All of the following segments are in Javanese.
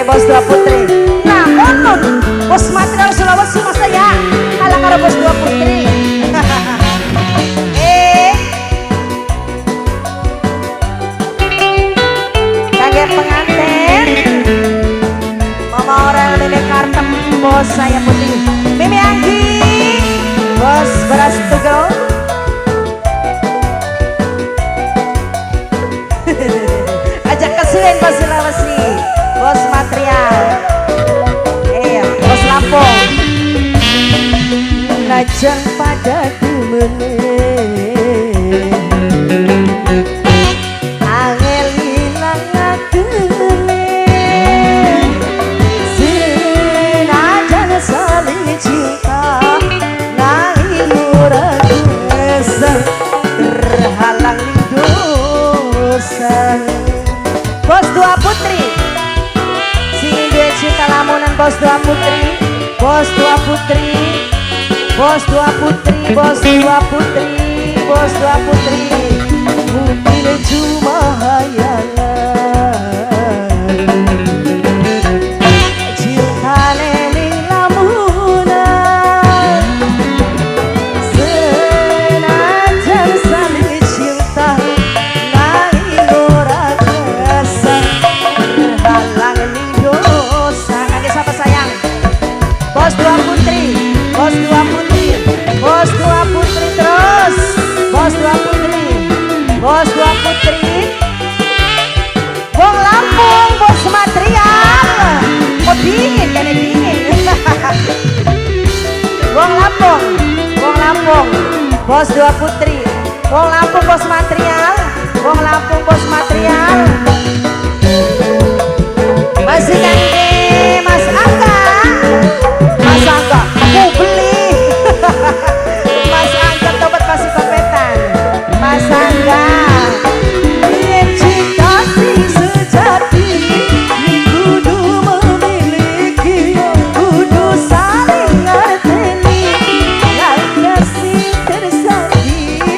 Bos Dua Putri. Nah, konon bos material Sulawesi masa ya kalah karo Bos Dua Putri. Kangge pengantin Mama orang Mimi Kartem, bos saya putih Mimi Anggi, bos beras tugel. Ajak kesuwen bos Sulawesi, bos material, bos Lampung. Najan pada demene angel ilang adene, senajan saling cinta nanging ora kuasa terhalang dosa. Bos Dua Putri, sing duwe cinta lamunan Bos Dua Putri, Bos Dua Putri, Bos Dua Putri, Bos Dua Putri, Bos Dua Putri. Mungkin cuma hayalan cintane ning lamunan, senajan saling cinta nanging ora kerasa terhalang ning dosa. Kangge sapa sayang? Bos Dua Putri, Bos Dua Putri, Bos Dua Putri terus, Bos Dua Putri, Bos Dua Putri. Wong Lampung, bos material. Oh dingin, kene dingin. Wong Lampung, Wong Lampung, Bos Dua Putri. Wong Lampung bos material, Wong Lampung bos material. Masih kangge Mas Angga. Mas Angga, aku beli. Mas Angga tobat masih kompetan. Mas Angga. Yen cinta sing sejati kudu memiliki, kudu saling ngerteni lan kasih tersakiti.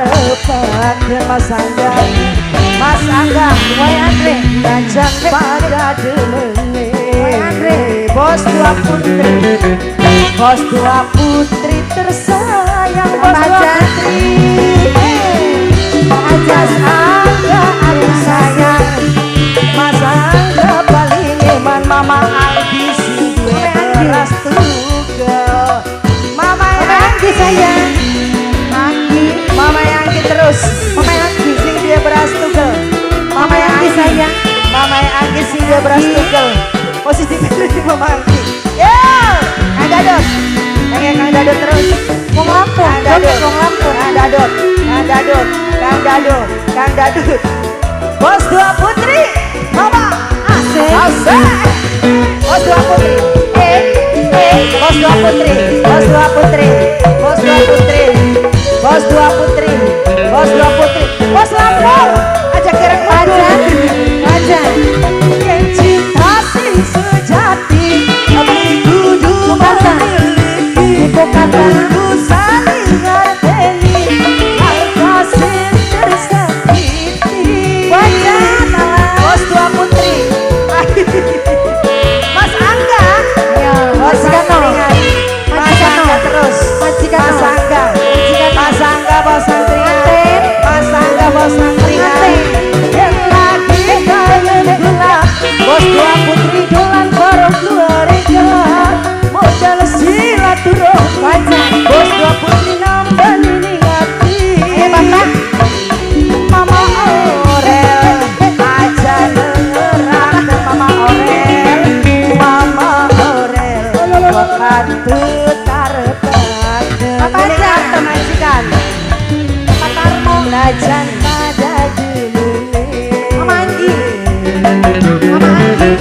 tarepaken Mas Angga, Mas Angga, Woi Andre, najan pada demenge. Woi Andre. Bos dua putri, bos dua putri tersayang, bos dua putri. Mas Angga aku sayang, Mas Angga paling eman, Mama Anggi sing duwe beras tugel. Mama Anggi sayang, Anggi, Mama Anggi terus, Mama Anggi sing duwe beras tugel. Mama Anggi sayang, Mama Anggi sing duwe beras tugel. Posisi pilih Mama Anggi. Yo, Kang Dadot, Kang Dadot terus. Wong Lampung, Kang Dadot, wong Lampung, Kang Dadot, Kang Dadot, Kang Dadot, Kang Dadot. Bos dua putri, Mama asik, asik. Bos dua putri, bos dua putri, bos dua putri, bos dua putri, bos dua putri, bos dua putri, bos Lampung, aja kereng aja, aja. Yang cinta sing sejati, abdi kudu memiliki, kudu saling ngerteni, kasih tersakiti. Wajah bos dua putri, Mas Angga, Mas Angga, Mas Angga terus, Mas Angga, Mas Angga bos angkringan, Mas Angga bos angkringan. Yang lagi kangen gula, bos dua putri dolan bareng keluarga, modal silaturahmi, bos dua putri nambah ning ati. Bapak, Mama Orel, aja dengeran Mama Orel, Mama Orel, waktu tarepaken. Apa aja? Majikan, Pak Tarmo, najan pada demene. Mama Anggi, Mama Anggi,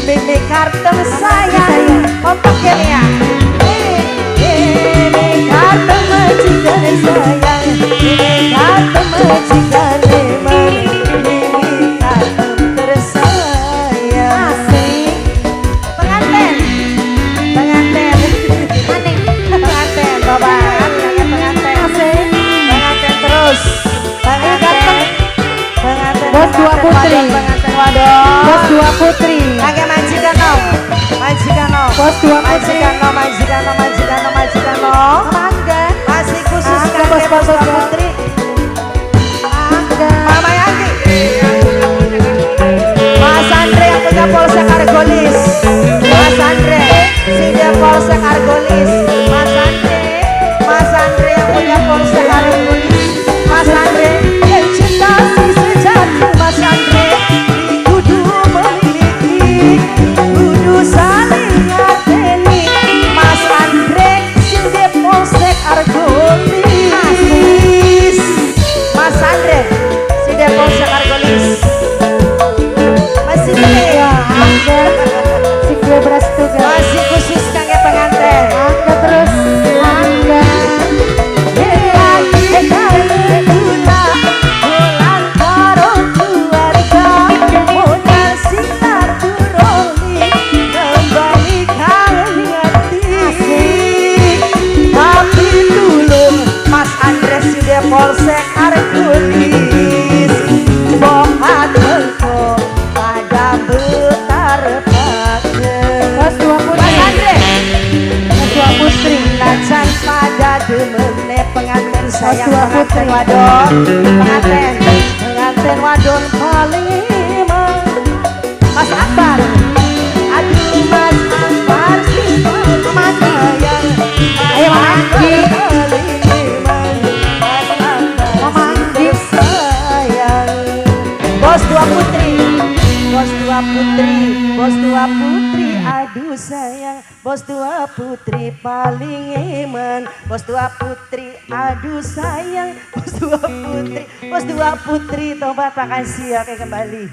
Mimi Kartem sayang, kompak ya Nia. Mimi Kartem majikan sayang, Mimi Kartem majikan emang, Mimi Kartem tersayang. Asik, Pengantin, pengantin, aneh, pengantin, bapak, pengantin, asik. pengantin terus, pengantin, pengantin, Bos dua putri. pengantin wadon, Bos dua putri, Kakek majikan no, majikan no, bos dua putri, majikan no, majikan no, majikan no, majikan no. Mama Angga, Masih khusus Angga, kakek bos bos dua dua putri, Angga, Mama Yangki, Mas Andre yang punya Polsek Argolis, Mas Andre, sini Polsek Argolis, Mas Andre, Mas Andre yang punya Polsek Argolis, Mas Andre, yang cinta si sejati Mas Andre, kudu memiliki, kudu saling ngerteni, Mas Andre, sini Polsek Argolis, Mas Andre, sini Polsek Argolis. Masih ya Angga, si gue beras tugas, masih khusus kangge pengantin. Angga terus, Angga, Lagi kangen gula, dolan karo keluarga, modal silaturahmi, kembali kangen hati. Tapi tulung Mas Andres sinde Polsek Argolis, bokat mengko pada betar paken. Bos dua Mas putri, Andre, bos dua putri, najan pada demene pengantin sayang, dua pengantin putri. wadon, pengantin, pengantin wadon paling emang. Mas Akbar, aduh Mas Akbar sing Mama Anggi, sayang, ayo Mama Anggi, paling emang, Mas Akbar Mama Anggi, sayang. Bos dua putri, bos dua putri, bos dua putri, aduh sayang, bos dua putri paling eman, bos dua putri, aduh sayang, bos dua putri, tobat makasih ya, oke kembali.